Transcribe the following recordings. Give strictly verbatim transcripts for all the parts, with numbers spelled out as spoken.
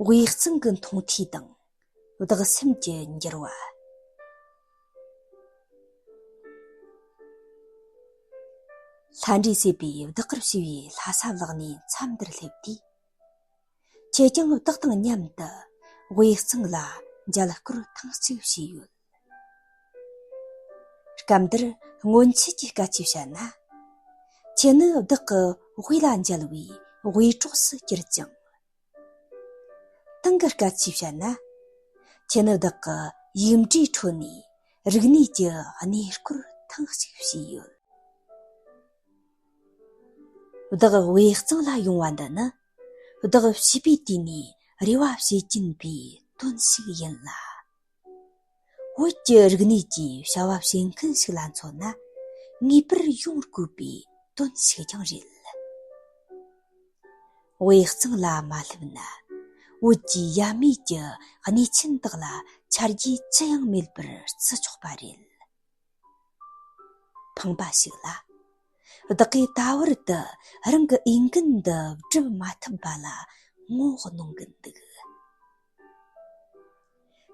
དབུས་གཙང་གི་མཐོང་ཐོས་དང་བདག་སེམས་ཀྱི་འགྱུར་བ། ལྷ་འདྲེས་བསད་པའི་བདག་གིར་བྱས་པའི་ལྷ་ས་ལག་ནས་མཚམས་འདིར་སླེབས་དུས། ཁྱེད་ཀྱང་བདག་དང་མཉམ་དུ་དབུས་གཙང་ལ་མཇལ་སྐོར་ཐེངས་གཅིག་བྱས་ཡོད། སྐབས་འདིར་སྔོན་ཆད་ཀྱི་སྐད་ཆས་བཤད་ན། ཁྱེད་ནི་བདག་གི་དབུས་ལ་མཇལ་བའི་དབུས་གྲོགས་སུ་གྱུར་ཅིང་། དེང་གི་སྐད་ཆས་བཤད་ན། ཁྱེད་ནི་བདག་གི་ཡིག་འབྲུའི་ཁྲོད་ནས་རིག་གནས་ཀྱི་གནས་སྐོར་ཐེངས་གཅིག་བྱས་ཡོད། བདག་དབུས་གཙང་ལ་ཡོང་བ་འདི་ནི། བདག་བྱིས་པའི་དུས་ནས་རེ་བ་བྱེད་ཀྱིན་པའི་དོན་ཞིག་ཡིན་ལ། བོད་ཀྱི་རིག་གནས་ཀྱི་བྱ་བ་བྱེད་མཁན་ཞིག་ལ་མཚོན་ན། ངེས་པར་ཡོང་དགོས་པའི་དོན་ཞིག་ཀྱང་རེད། དབུས་གཙང་ལ་མ་སླེབས་ན། བོད་ཀྱི་ཡབ་མེས་ཀྱི་གནས་ཆེན་དག་ལ་ཆ་རྒྱུས་ཅི་ཡང་མེད་པར་བརྩི་ཆོག་པ་རེད། ཕངས་པ་ཞིག་ལ། བདག་གིས་ད་བར་དུ་རང་གི་འོས་འགན་འདི་སྒྲུབ་མ་ཐུབ་པ་ལ་ངོ་གནོང་གིན་འདུག།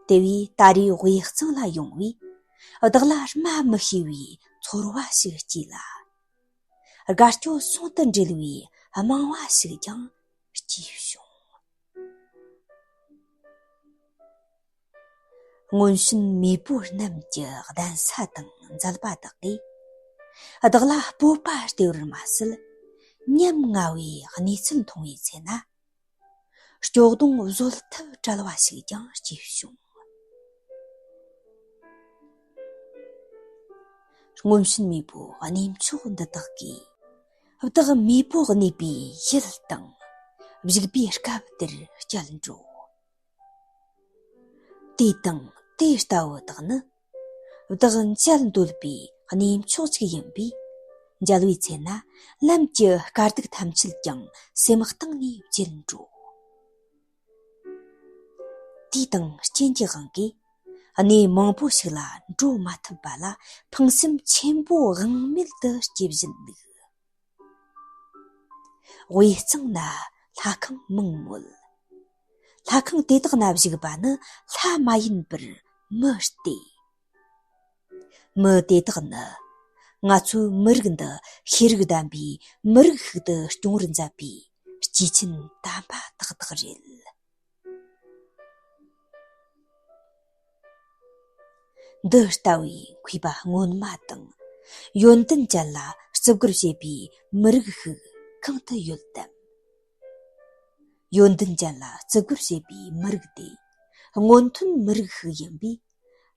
དེ་བས་ད་རེས་དབུས་གཙང་ལ་ཡོང་བས། བདག་ལ་སྨྲ་མི་ཤེས་པའི་ཚོར་བ་ཞིག་སྐྱེས་ལ། དགའ་སྐྱོ་ཟུང་དུ་འབྲེལ་བའི་སྨྲང་བ་ཞིག་ཀྱང་སྐྱེས་བྱུང་། སྔོན་བྱོན་མེས་པོ་རྣམས་ཀྱི་གདན་ས་དང་མཛད་པ་དག་གིས། བདག་ལ་སྤོབས་པ་སྟེར་བར་མ་ཟད། ཉམ་ང་བའི་གནས་ཚུལ་མཐོང་བའི་ཚེ་ན། སྐྱོ་གདུང་བཟོད་ཐབས་བྲལ་བ་ཞིག་ཀྱང་སྐྱེས་བྱུང་། སྔོན་བྱོན་མེས་པོ་གནས་མཆོག་འདི་དག་གིས། བདག་མེས་པོ་གནས་པའི་ཡུལ་དང་། བཞུགས་པའི་སྐབས་དེར་བསྐྱལ་འགྲོ། དེ་དང་དེ་ལྟ་བུ་དག་ནི། བདག་མཇལ་འདོད་པའི་གནས་མཆོག་ཅིག་ཡིན་པས། མཇལ་བའི་ཚེ་ན་ལམ་གྱི་དཀའ་སྡུག་ཐམས་ཅད་ཀྱང་སེམས་གཏིང་ནས་བརྗེད་འགྲོ། དུས་དང་རྐྱེན་གྱི་དབང་གིས། གནས་མང་པོ་ཞིག་ལ་འགྲོ་མ་ཐུབ་པ་ལ་ཕངས་སེམས་ཆེན་པོ་དབང་མེད་དུ་སྐྱེ་བཞིན་འདུག། དབུས་གཙང་ན་ལྷ་ཁང་མང་མོད། ལྷ་ཁང་དེ་དག་ན་བཞུགས་པ་ནི་ལྷ་མ་ཡིན་པར་མི་སྟེ། མི་དེ་དག་ནི། ང་ཚོའི་མི་རིགས་འདི་ཤེས་རིག་ལྡན་པའི་མི་རིགས་ཤིག་ཏུ་སྐྱོང་བར་མཛད་པའི་སྐྱེས་ཆེན་དམ་པ་དག་དག་རེད། འདི་ལྟ་བུའི་མཁས་པ་སྔོན་མ་དང་། ཡོན་ཏན་ཅན་ལ་བརྩི་བཀུར་བྱེད་པའི་མི་རིགས་ཤིག་གང་དུ་ཡོད་དམ། ཡོན་ཏན་ཅན་ལ་བརྩི་བཀུར་བྱེད་པའི་མི་རིགས་དེ། སྔོན་ཐོན་མི་རིགས་ཤིག་ཡིན་པས།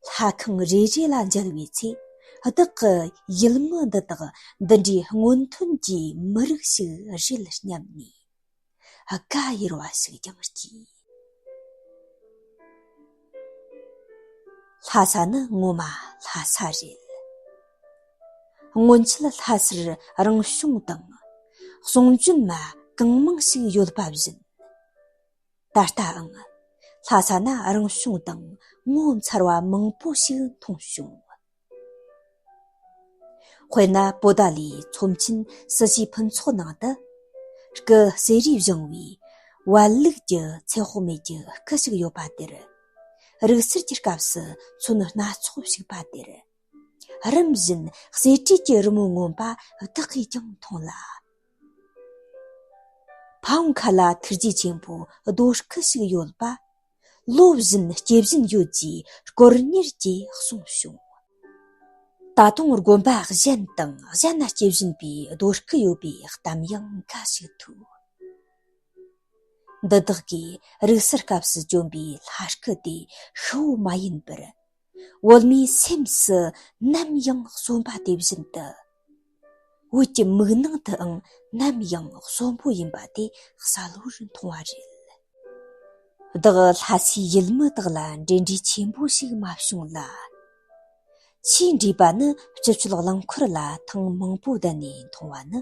ལྷ་ཁང་རེ་རེ་ལ་མཇལ་བའི་ཚེ། བདག་གི་ཡུལ་མི་འདི་དག་འདི་འདྲའི་སྔོན་ཐོན་གྱི་མི་རིགས་ཤིག་རེད་སྙམ་ནས། དགའ་ཡེར་བ་ཞིག་ཀྱང་སྐྱེས། ལྷ་ས་ནི་ངོ་མ་ལྷ་ས་རེད། སྔོན་ཆད་ལྷ་སར་རང་བྱུང་དང་། གསུང་བྱོན་མ་གང་མང་ཞིག་ཡོད་པ་བཞིན། ད་ལྟའང་ལྷ་ས་ན་རང་བྱུང་དང་ངོ་མཚར་བ་མང་པོ་ཞིག་མཐོང་བྱུང་། དཔེར་ན་པོ་ཏཱ་ལའི་ཚོམས་ཆེན་སྲིད་ཞིའི་ཕུན་ཚོགས་ནང་དུ། སྐུ་གསེར་རིས་བཞེངས་པའི་བལ་ལུགས་ཀྱི་ཚེ་དཔག་མེད་ཀྱི་སྐུ་ཞིག་ཡོད་པ་དེར། རིག་གསར་གྱི་སྐབས་སུ་མཚོན་སྣ་ཚོགས་བཞུགས་པ་དེར། རིམ་བཞིན་གསེར་བྲིས་ཀྱི་རི་མོ་མངོན་པ་བདག་གིས་ཀྱང་མཐོང་ལ། ཕ་བོང་ཁ་ལ་ཐུགས་རྗེ་ཆེན་པོའི་རྡོ་སྐུ་ཞིག་ཡོད་པ། ལོ་བཞིན་སྐྱེ་བཞིན་ཡོད་ཅེས་སྐོར་གཉེར་གྱིས་གསུངས་བྱུང་། ད་དུང་དགོན་པ་གཞན་དང་གཞན་ན་སྐྱེ་བཞིན་པའི་རྡོ་སྐུ་ཡོད་པའི་གཏམ་ཡང་འགའ་ཞིག་ཐོས། འདི་དག་གིས་རིག་གསར་སྐབས་སུ་བྱོན་པའི་ལྷ་སྐུ་དེ་ཤི་བོ་མ་ཡིན་པར། བོད་མིའི་སེམས་སུ་ནམ་ཡང་གསོན་པ་དེ་བཞིན་དུ། བོད་ཀྱི་མིག་ནང་དུའང་ནམ་ཡང་གསོན་པོ་ཡིན་པ་དེ་གསལ་བོར་མཐོང་བ་རེད། བདག་ལྷ་སའི་ཡུལ་མི་དག་ལ་འབྲེལ་འདྲིས་ཆེན་པོ་ཞིག་མ་བྱུང་ལ། ཆེས་འདྲིས་པ་ནི་སྤྱི་སྤྱོད་རླངས་འཁོར་ལ་ཐེངས་མང་པོ་བསྡད་ནས་མཐོང་བ་ནི།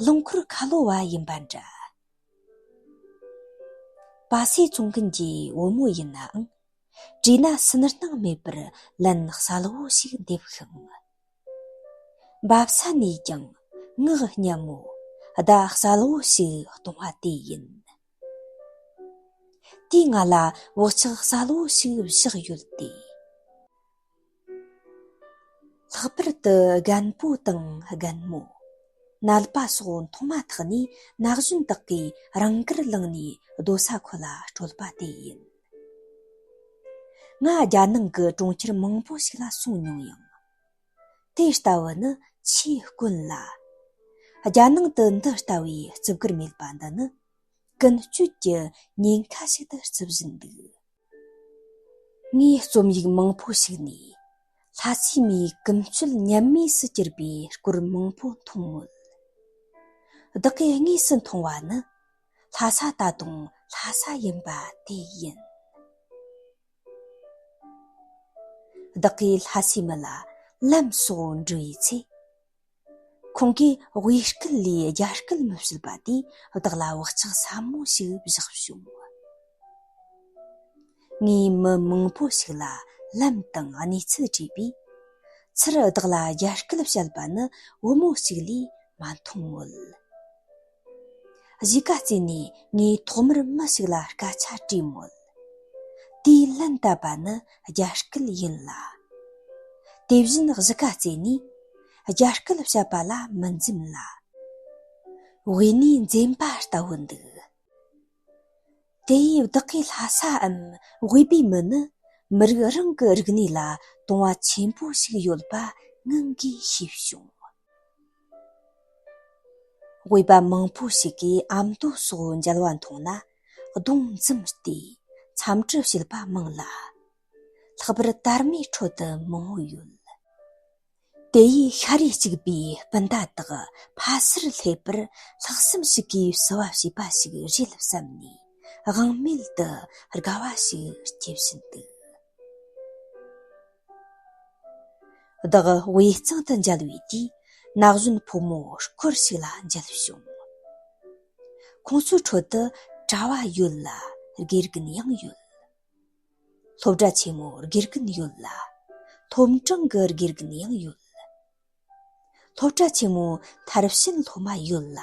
རླངས་འཁོར་ཁ་ལོ་བ་ཡིན་པ་འདྲ། པ་སེ་བཙོང་མཁན་གྱི་བུ་མོ་ཡིན་ནའང་། བྲིས་ན་སུན་སྣང་མེད་པར་ལན་གསལ་བོ་ཞིག་འདེབས་ཤིང་། འབབ་ས་ནས་ཀྱང་ངག་སྙན་མོ་བརྡ་གསལ་བོ་ཞིག་གཏོང་བ་དེ་ཡིན། དེས་ང་ལ་བག་ཆགས་གསལ་བོ་ཞིག་བཞག་ཡོད་དེ། ལྷག་པར་དུ་རྒན་པོ་དང་རྒན་མོ། ནད་པ་སོགས་མཐོང་མ་ཐག་ནས་ན་གཞོན་དག་གིས་རང་དགར་བླངས་ནས་སྡོད་ས་ཁུལ་ལ་སྤྲོད་པ་དེ་ཡིན། ང་རྒྱལ་ནང་གི་གྲོང་ཁྱེར་མང་པོ་ཞིག་ལ་སོང་མྱོང་ཡང་། དེ་ལྟ་བུ་ནི་ཆེས་དཀོན་ལ། རྒྱལ་ནང་དུ་འདི་ལྟ་བུའི་བརྩི་བཀུར་མེད་པ་འདི་ནི་ཀུན་སྤྱོད་ཀྱི་ཉེན་ཁ་ཞིག་ཏུ་བརྩི་བཞིན་འདུག། ངས་རྩོམ་ཡིག་མང་པོ་ཞིག་ནས་ལྷ་སའི་མིའི་ཀུན་སྤྱོད་ཉམས་དམས་སུ་གྱུར་པའི་སྐོར་མང་པོ་མཐོང་མོད། བདག་གིས་དངོས་སུ་མཐོང་བ་ནི་ལྷ་ས་ད་དུང་ལྷ་ས་ཡིན་པ་དེ་ཡིན། བདག་གིས་ལྷ་སའི་མི་ལ་ལམ་སོགས་འགྲོ་བའི་ཚེ། ཁོང་གིས་དབུས་སྐད་ལས་རྒྱ་སྐད་མི་བཤད་པ་དེས་བདག་ལ་བག་ཆགས་ཟབ་མོ་ཞིག་བཞག་བྱུང་། ངས་མི་མང་པོ་ཞིག་ལ་ལམ་དང་གནས་ཚུལ་དྲིས་པས། ཚུར་བདག་ལ་རྒྱ་སྐད་བཤད་པ་ནི་བུ་མོ་ཞིག་ལས་མ་མཐོང་མོད། གཞིས་ཀ་རྩེ་ནས་ངས་ཐོག་མར་མི་ཞིག་ལ་སྐད་ཆ་དྲིས་མོད། དེས་ལན་བཏབ་པ་ནི་རྒྱ་སྐད་ཡིན་ལ། དེ་བཞིན་གཞིས་ཀ་རྩེ་ནས་རྒྱ་སྐད་བཤད་པ་ལ་མི་འཛེམ་ལ། དབུས་ནས་འཛེམ་པ་ལྟ་བུ་འདུག། དེ་ཡིས་བདག་གི་ལྷ་སའམ་དབུས་པའི་མི་ནི་མི་རིགས་རང་གི་རིག་གནས་ལ་དུང་བ་ཆེན་པོ་ཞིག་ཡོད་པ་ངང་གིས་ཤེས་བྱུང་། དབུས་པ་མང་པོ་ཞིག་གིས་ཨ་མདོ་སོགས་མཇལ་བ་མཐོང་ན་གདོང་འཛུམ་སྟེ་འཚམས་འདྲི་བྱེད་པ་མང་ལ། ལྷག་པར་དར་མའི་ཁྲོད་དུ་མང་བོ་ཡོད། དེ་ཡིས་ཤ་རུས་གཅིག་པའི་སྤུན་ཟླ་དག་ཕ་སར་སླེབས་པར་ལྷག་བསམ་ཞིག་གིས་བསུ་བ་བྱས་པ་ཞིག་རེད་བསམ་ནས་དབང་མེད་དུ་དགའ་བ་ཞིག་སྐྱེ་བཞིན་འདུག། བདག་དབུས་གཙང་དུ་མཇལ་བའི་དུས་ན་གཞོན་ཕོ་མོ་སྐོར་ཞིག་ལ་མཇལ་བྱུང་། ཁོང་ཚོའི་ཁྲོད་དུ་གྲྭ་བ་ཡོད་ལ་དགེ་རྒན་ཡང་ཡོད། སློབ་གྲྭ་ཆེན་མོའི་དགེ་རྒན་ཡོད་ལ། སློབ་འབྲིང་གི་དགེ་རྒན་ཡང་ཡོད། སློབ་གྲྭ་ཆེན་མོའི་མཐར་ཕྱིན་སློབ་མ་ཡོད་ལ།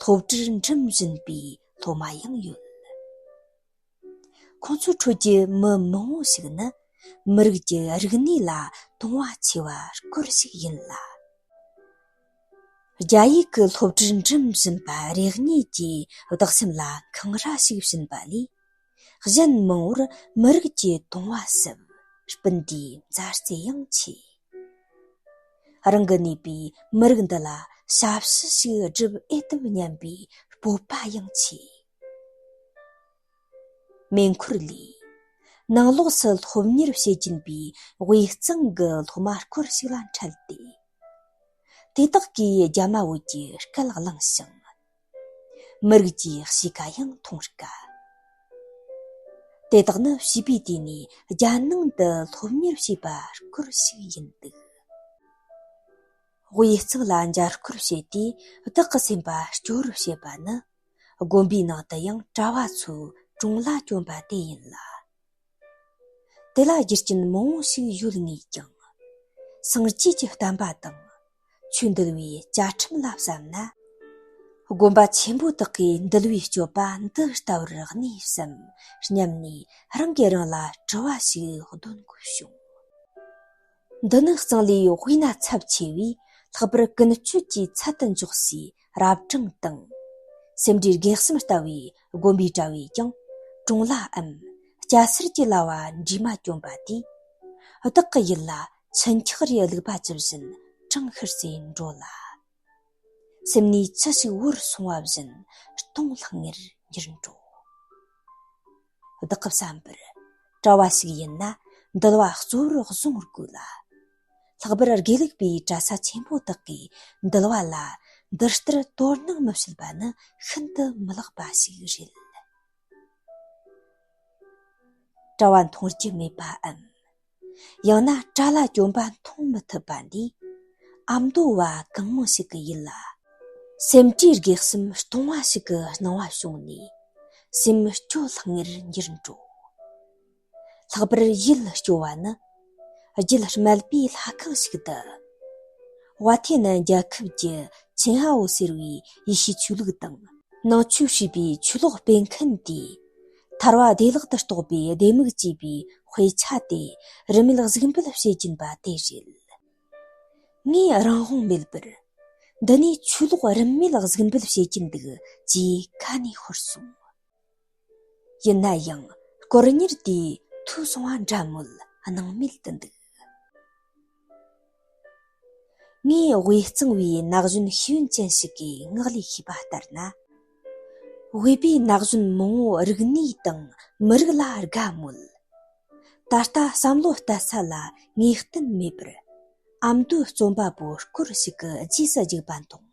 སློབ་གྲྭར་འགྲིམ་བཞིན་པའི་སློབ་མ་ཡང་ཡོད། ཁོང་ཚོའི་ཁྲོད་ཀྱི་མི་མང་བོ་ཞིག་ནི་མི་རིགས་ཀྱི་རིག་གནས་ལ་དུང་བ་ཆེ་བ་སྐོར་ཞིག་ཡིན་ལ། རྒྱ་ཡིག་གི་སློབ་གྲྭར་འགྲིམ་བཞིན་པ་རེ་གཉིས་ཀྱིས་བདག་སེམས་ལ་འཁང་ར་ཞིག་བྱིན་པ་ལས། གཞན་མང་བོར་མི་རིགས་ཀྱི་དུང་བ་ཟབ། སྤུན་ཟླའི་མཛའ་བརྩེ་ཡང་ཆེ། རང་གི་གནས་པའི་མི་རིགས་འདི་ལ་ཞབས་ཕྱི་ཞིག་སྒྲུབ་ཨེ་ཐུབ་སྙམ་པའི་སྤོབས་པ་ཡང་ཆེ། མེ་འཁོར་ལས། ནང་ལོགས་སུ་སློབ་གཉེར་བྱེད་ཀྱིན་པའི་དབུས་གཙང་གི་སློབ་མ་སྐོར་ཞིག་ལ་འཕྲད་དེ། དེ་དག་གིས་རྒྱ་མ་བོད་ཀྱི་སྐད་བླངས་ཤིང་། མི་རིགས་ཀྱི་གཤིས་ཀ་ཡང་མཐོང་དཀའ། དེ་དག་ནི་བྱིས་པའི་དུས་ནས་རྒྱལ་ནང་དུ་སློབ་གཉེར་བྱས་པ་སྐོར་ཞིག་ཡིན་འདུག། དབུས་གཙང་ལ་མཇལ་སྐོར་བྱས་ཏེ་བདག་གི་སེམས་པ་སྐྱོ་རུ་བྱེད་པ་ནི། དགོན་པའི་ནང་དུ་ཡང་གྲྭ་བ་ཚོས་གྲོང་ལྭ་གྱོན་པ་དེ་ཡིན་ལ། དེ་ལ་རྒྱུ་རྐྱེན་མང་བོ་ཞིག་ཡོད་ངེས་ཀྱང་། སངས་རྒྱས་ཀྱི་བསྟན་པ་དང་ཆོས་འདུལ་བའི་བཅའ་ཁྲིམས་ལ་བསམ་ན། དགོན་པ་ཆེན་པོ་དག་གིས་འདུལ་བའི་སྤྱོད་པ་འདི་ལྟ་བུར་གནས་སམ་སྙམ་ནས་རང་གིས་རང་ལ་དྲི་བ་ཞིག་འདོན་དགོས་བྱུང་། འདི་ནི་གཙང་ལས་དབུས་ན་ཚབས་ཆེ་བས་ལྷག་པར་ཀུན་སྤྱོད་ཀྱི་ཚད་དུ་འཇོག་སའི་རབ་འབྲིང་དང་། སེ་འབྲས་དགེ་གསུམ་ལྟ་བུའི་དགོན་པའི་གྲྭ་བས་ཀྱང་གྲོང་ལྭའམ་སྐྱ་སེར་གྱི་ལྭ་བ་འདྲེས་མ་གྱོན་པ་དེས། བདག་གི་ཡིད་ལ་ཆུ་འཁྱག་རེ་བླུགས་པ་ཇི་བཞིན་གྲང་ཤུར་སེ་འགྲོ་ལ། སེམས་ནས་ཆུ་ཞིག་བོར་སོང་བ་བཞིན་སྟོང་ལྷང་ངེར་འགྱུར་འགྲོ། བདག་གི་བསམ་པར། གྲྭ་བ་ཞིག་ཡིན་ན་འདུལ་བ་གཙོ་བོར་བཟུང་དགོས་ལ། ལྷག་པར་དགེ་ལུགས་པའི་གྲྭ་ས་ཆེན་པོ་དག་གིས་འདུལ་བ་ལ་འདི་ལྟར་དོ་སྣང་མི་བྱེད་པ་ནི་ཤིན་ཏུ་མི་ལེགས་པ་ཞིག་རེད། གྲྭ་བ་མཐོང་རྒྱུ་མེད་པའམ། ཡང་ན་གྲྭ་ལྭ་གྱོན་པ་མཐོང་མི་ཐུབ་པ་འདིས། ཨ་མདོ་བ་གང་མང་ཞིག་གི་ཡིད་ལ། སེམས་ཀྱི་དགེ་གསུམ་སྟོང་བ་ཞིག་གི་སྣང་བ་བྱུང་ནས། སེམས་སྐྱོ་ལྷང་ངེར་འགྱུར་འགྲོ། ལྷག་པར་ཡིད་སྐྱོ་བ་ནི། རྒྱུད་སྨད་པའི་ལྷ་ཁང་ཞིག་ཏུ། དབའ་ཐན་རྒྱལ་ཁབ་ཀྱི་ཆིན་ཧའོ་ཟེར་བའི་ཡེ་ཤུའི་ཆོས་ལུགས་དང་ནང་ཆོས་ཞེས་པའི་ཆོས་ལོག་སྤེལ་མཁན་དེས། ཐར་བ་བདེ་བླག་ཏུ་རྟོགས་པའི་བདེ་མོག་ཅེས་པའི་དཔེ་ཆ་དེ་རིན་མེད་གཟིགས་འབུལ་བྱེད་ཀྱིན་པ་དེ་རེད། ངས་རང་དབང་མེད་པར། འདི་ནས་ཆོས་ལོག་རིན་མེད་གཟིགས་འབུལ་བྱེད་ཀྱིན་འདུག་ཅེས་ཁ་ནས་ཤོར་སོང་། ཡིན་ན་ཡང་དཀོར་གཉེར་དེས་ཐོས་སོང་བ་འདྲ་མོད་སྣང་མེད་དུ་འདུག་ངས་དབུས་གཙང་བའི་ན་གཞོན་ཤེས་ཡོན་ཅན་ཞིག་གིས་ངག་ལས་ཤེས་པ་ལྟར་ན། དབུས་པའི་ན་གཞོན་མང་བོ་རིག་གནས་དང་མི་རིགས་ལ་དགའ་མོད། ད་ལྟ་བསམ་བློ་གཏད་ས་ལ་ངེས་གཏན་མེད་པར། ཨ་མདོའི་རྩོམ་པ་པོ་སྐོར་ཞིག་གི་རྗེས་སུ་རྒྱུག་པ་མཐོང་།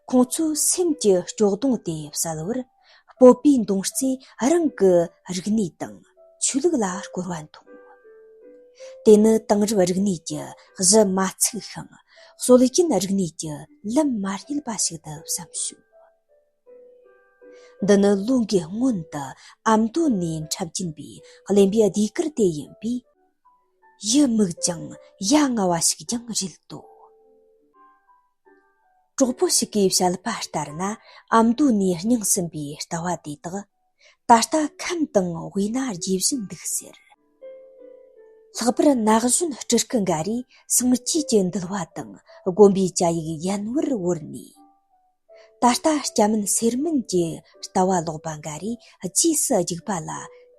ཁོང་ཚོའི་སེམས་ཀྱི་སྐྱོ་གདུང་དེ་བསལ་བར། སྤོབས་པའི་མདུང་རྩེས་རང་གི་རིག་གནས་དང་ཆོས་ལུགས་ལ་སྐོར་བ་མཐོང་། དེ་ནི་དེང་རབས་རིག་གནས་ཀྱི་གཞི་མ་ཚུགས་ཤིང་སྲོལ་རྒྱུན་རིག་གནས་ཀྱི་ལམ་མ་རྙེད་པ་ཞིག་ཏུ་བསམ་བྱུང་། འདི་ནི་ལོ་འགའི་སྔོན་དུ་ཨ་མདོ་ནས་འཁྲབ་ཀྱིན་པའི་གླེན་པའི་ཟློས་གར་དེ་ཡིན་པས། ཡིད་མིག་ཀྱང་ཡ་ང་བ་ཞིག་ཀྱང་རེད་དོ། གྲོགས་པོ་ཞིག་གིས་བཤད་པ་ལྟར་ན། ཨ་མདོ་ནས་རྙིང་ཟིན་པའི་ལྟ་བ་དེ་དག་ད་ལྟ་ཁམས་དང་དབུས་ན་རྒྱས་བཞིན་འདུག་ཟེར། ལྷག་པར་ན་གཞོན་སྤྲུལ་སྐུ་འགའ་རེས་སངས་རྒྱས་ཀྱི་འདུལ་བ་དང་དགོན་པའི་བཅའ་ཡིག་ཡན་བར་བོར་ནས། ད་ལྟ་སྐྱ་མིན་སེར་མིན་གྱི་ལྟ་བ་ལོག་པ་འགའ་རེས་རྗེས་སུ་རྒྱུག་པ་ལ།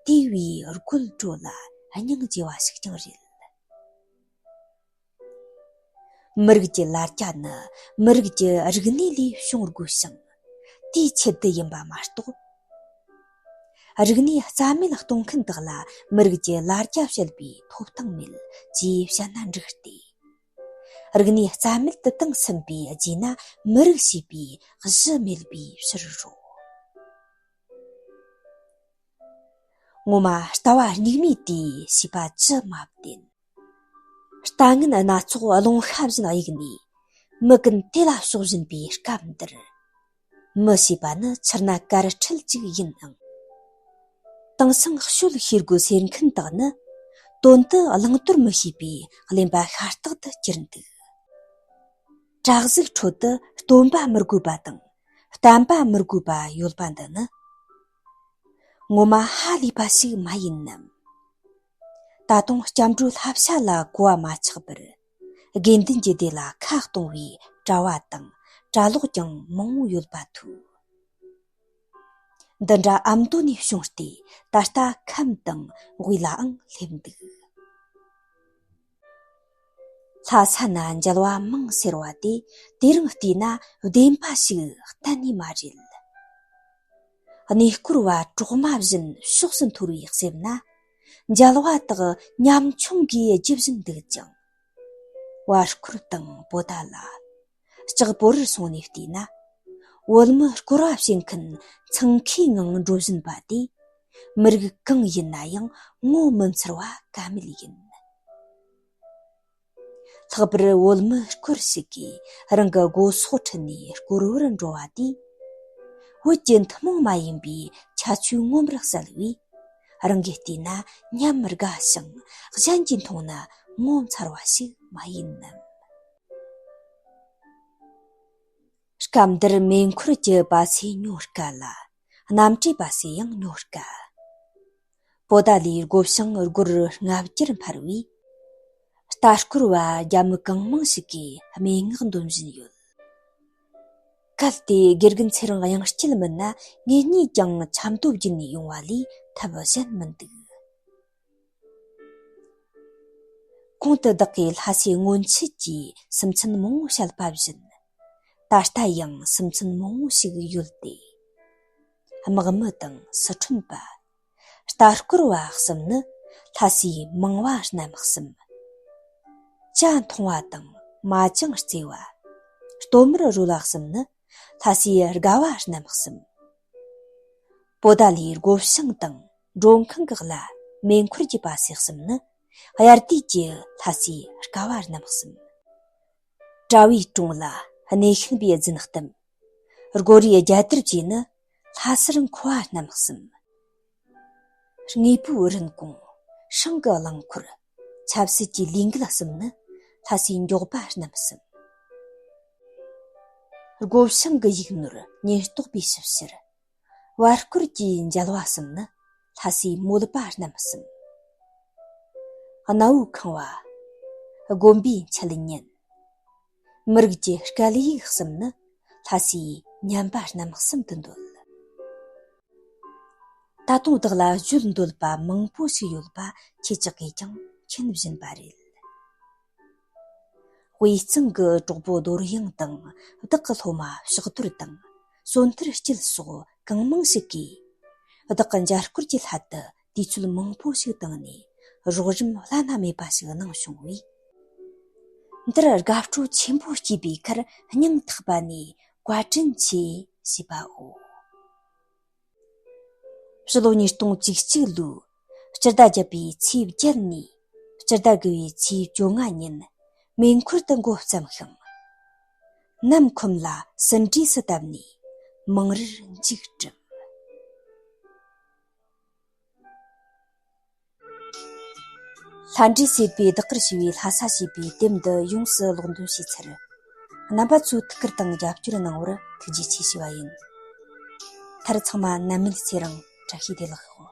དེ་བས་རྒོད་བྲོ་ལ་སྙིང་རྗེ་བ་ཞིག་ཀྱང་རེད། མི་རིགས་ཀྱི་ལ་རྒྱ་ནི་མི་རིགས་ཀྱི་རིག་གནས་ལས་བྱུང་དགོས་ཤིང་། དེའི་ཆེད་དུ་ཡིན་པ་མ་གཏོགས། རིག་གནས་རྩ་མེད་གཏོང་མཁན་དག་ལ་མི་རིགས་ཀྱི་ལ་རྒྱ་བཤད་པའི་ཐོབ་ཐང་མེད་ཅེས་བཤད་ན་འགྲིག་སྟེ། རིག་གནས་རྩ་མེད་དུ་བཏང་ཟིན་པའི་རྗེས་ན་མི་རིགས་ཞེས་པའི་གཞི་མེད་པའི་ཕྱིར་རོ། ངོ་མ་ལྟ་བ་སྙིགས་མའི་དུས་ཞེས་པ་ཅི་མ་བསྟན། ལྟ་ངན་སྣ་ཚོགས་རླུང་ཤ་བཞིན་གཡུགས་ནས། མི་ཀུན་དེ་ལ་ཕྱོགས་བཞིན་པའི་སྐབས་འདིར། མི་ཞེས་པ་ནི་ཕྱིར་ན་གར་ཁྲིད་ཅིག་ཡིན་ཨང་། དེང་སང་སྤྱོད་ཤེས་དགོས་ཟེར་མཁན་དག་ནི། དོན་དུ་བླང་དོར་མི་ཤེས་པའི་གླེན་པ་ཤ་སྟག་ཏུ་གྱུར་འདུག། བྲག་གཟུགས་ཁྲོད་དུ་སྟོན་པ་མི་དགོས་པ་དང་བསྟན་པ་མི་དགོས་པ་ཡོད་པ་འདི་ནི། ངོ་མ་ཧ་ལས་པ་ཞིག་མ་ཡིན་ནམ། ད་དུང་སྐྱབས་འགྲོའི་བསླབ་བྱ་ལ་གོ་བ་མ་ཆགས་པར། དགེ་འདུན་གྱི་སྡེ་ལ་ཁ་གཏོང་བའི་གྲྭ་བ་དང་གྲྭ་ལོག་ཀྱང་མང་བོ་ཡོད་པ་ཐོས། འདི་འདྲ་ཨ་མདོ་ནས་བྱུང་སྟེ། ད་ལྟ་ཁམས་དང་དབུས་ལའང་སླེབས་འདུག། ལྷ་ས་ན་མཇལ་བ་མང་ཟེར་བ་དེ། དེ་རིང་བལྟས་ན་བདེན་པ་ཞིག་གཏན་ནས་མ་རེད། གནས་སྐོར་བ་གྲོག་མ་བཞིན་ཕྱོགས་སུ་འཐོར་བའི་གསེབ་ན། མཇལ་བ་དག་ཉམ་ཆུང་གིས་རྒྱུ་བཞིན་འདུག་ཅིང་། བར་སྐོར་དང་པོ་ཏཱ་ལ། ལྕགས་པོ་རིར་སོང་ནས་བལྟས་ན། བོད་མི་སྐོར་བ་བྱེད་མཁན་འཚང་ཁའི་ངང་འགྲོ་བཞིན་པ་དེ། མི་རིགས་གང་ཡིན་ན་ཡང་ངོ་མི་འཚོར་བ་ཀ་མེད་ཡིན། ལྷག་པར་བོད་མི་སྐོར་ཞིག་གིས་རང་གི་སྒོ་ཟོག་ཁྲིད་ནས་སྐོར་བར་འགྲོ་བ་དེས། བོད་ཀྱི་ཐུན་མོང་མ་ཡིན་པའི་ཁྱད་ཆོས་ངོ་མར་གསལ་བས། རང་གིས་བལྟས་ན་ཉམས་དགའ་ཞིང་། གཞན་གྱིས་མཐོང་ན་ངོ་མཚར་བ་ཞིག་མ་ཡིན་ནམ། སྐབས་འདིར་མེ་འཁོར་གྱི་པ་སེ་ཉོ་དཀའ་ལ། གནམ་གྲུའི་པ་སེ་ཡང་ཉོ་དཀའ། པོ་ཏཱ་ལའི་སྒོ་བྱང་སྒོར་ལྔ་བརྒྱར་འཕར་བས། ལྟ་སྐོར་བ་རྒྱ་མི་གང་མང་ཞིག་གིས་སྨྲེ་སྔགས་འདོན་བཞིན་ཡོད། གལ་ཏེ་དགེ་རྒན་ཚེ་རིང་དབྱངས་སྐྱིད་མིན་ན། ངེད་གཉིས་ཀྱང་ཆབ་མདོ་བརྒྱུད་ནས་ཡོང་བ་ལས་ཐབས་གཞན་མི་འདུག། གོང་དུ་བདག་གིས་ལྷ་སའི་སྔོན་ཆད་ཀྱི་སུམ་ཚན་མང་བོ་བཤད་པ་བཞིན། ད་ལྟ་ཡང་སུམ་ཚན་མང་བོ་ཞིག་ཡོད་དེ། དམག་མི་དང་སི་ཁྲོན་པ། ལྟ་སྐོར་བ་གསུམ་ནི་ལྷ་སའི་མང་བ་རྣམས་གསུམ། ཇ་འཐུང་བ་དང་མ་ཅང་རྩེ་བ། སྟོད་མར་རོལ་བ་གསུམ་ནི་ལྷ་སའི་དགའ་བ་རྣམས་གསུམ། པོ་ཏཱ་ལའི་སྒོ་བྱང་དང་མགྲོན་ཁང་གི་ལྷ། མེ་འཁོར་གྱི་པ་སེ་གསུམ་ནི་དབྱར་དུས་ཀྱི་ལྷ་སའི་དགའ་བ་རྣམས་གསུམ། གྲྭ་བའི་དྲུང་ལ་གནས་ཤིན་པའི་རྫུན་གཏམ། སྒོ་རའི་རྒྱལ་དར་བཅས་ནི་ལྷ་སར་མཁོ་བ་རྣམས་གསུམ། དངོས་པོའི་རིན་གོང་། ཤིང་གི་རླངས་འཁོར། ཆབ་སྲིད་ཀྱི་ལས་འགུལ་གསུམ་ནི་ལྷ་སའི་མགྱོགས་པ་རྣམས་གསུམ། སྒོ་བྱང་གི་ཡིག་ནོར་ཉེན་རྟོག་པས་ཞིབ་བཤེར། བར་སྐོར་གྱི་མཇལ་བ་གསུམ་ནི་ལྷ་སའི་མོད་པ་རྣམ་གསུམ། གནའ་བོའི་ཁང་བ། དགོན་པའི་འཆད་ཉན། མི་རིགས་ཀྱི་སྐད་ཡིག་གསུམ་ནི་ལྷ་སའི་ཉམས་པ་རྣམ་གསུམ་དུ་འདོད། ད་དུང་བདག་ལ་བརྗོད་འདོད་པ་མང་པོ་ཞིག་ཡོད་པ་ཁྱེད་ཅག་གིས་ཀྱང་མཁྱེན་བཞིན་པ་རེད། དབུས་གཙང་གི་གྲོགས་པོ་རྡོར་དབྱངས་དང་བདག་གི་སློབ་མ་ཕྱག་རྡོར་དང་གསོན་ཐར་སྐྱིད་སོགས་གང་མང་ཞིག་གིས། བདག་གི་མཇལ་སྐོར་གྱི་སླད་དུ་དུས་ཚོད་མང་པོ་ཞིག་བཏང་ནས་རོགས་རམ་བླ་ན་མེད་པ་ཞིག་གནང་བྱུང་བས། འདིར་དགའ་སྤྲོ་ཆེན་པོ་སྐྱེས་པའི་ཁར་སྙིང་ཐག་པ་ནས་བཀའ་དྲིན་ཆེ་ཞེས་པའོ། ཕྱི་ལོ་ཉིས་སྟོང་བཅུ་གཅིག་ལོའི་སྤྱི་ཟླ་བརྒྱད་པའི་ཚེས་བརྒྱད་ནས་སྤྱི་ཟླ་དགུ་བའི་ཚེས་བཅོ་ལྔ་ཉིན་མེ་འཁོར་དུ་འགོ་བརྩམས་ཤིང་། གནམ་ཁོམ་ལ་ཟིན་བྲིས་སུ་བཏབ་ནས་མང་རར་མཇུག་བསྒྲིལ། ལྷ་འདྲེ་སྲིད་པའི་བདག་གིར་ཞུ་བའི་ལྷ་ས་ཞེས་པའི་དེབ་འདི་ཡོངས་སུ་ཀློག་འདོན་བྱས་ཚར། རྣམ་པ་ཚོས་ཐུགས་ཁུར་དང་རྒྱབ་སྐྱོར་གནང་བར་ཐུགས་རྗེ་ཆེ་ཞུ་བ་ཡིན། མཐར་ཚང་མ་ནད་མེད་ཚེ་རིང་བཀྲ་ཤིས་བདེ་ལེགས་ཡོང་།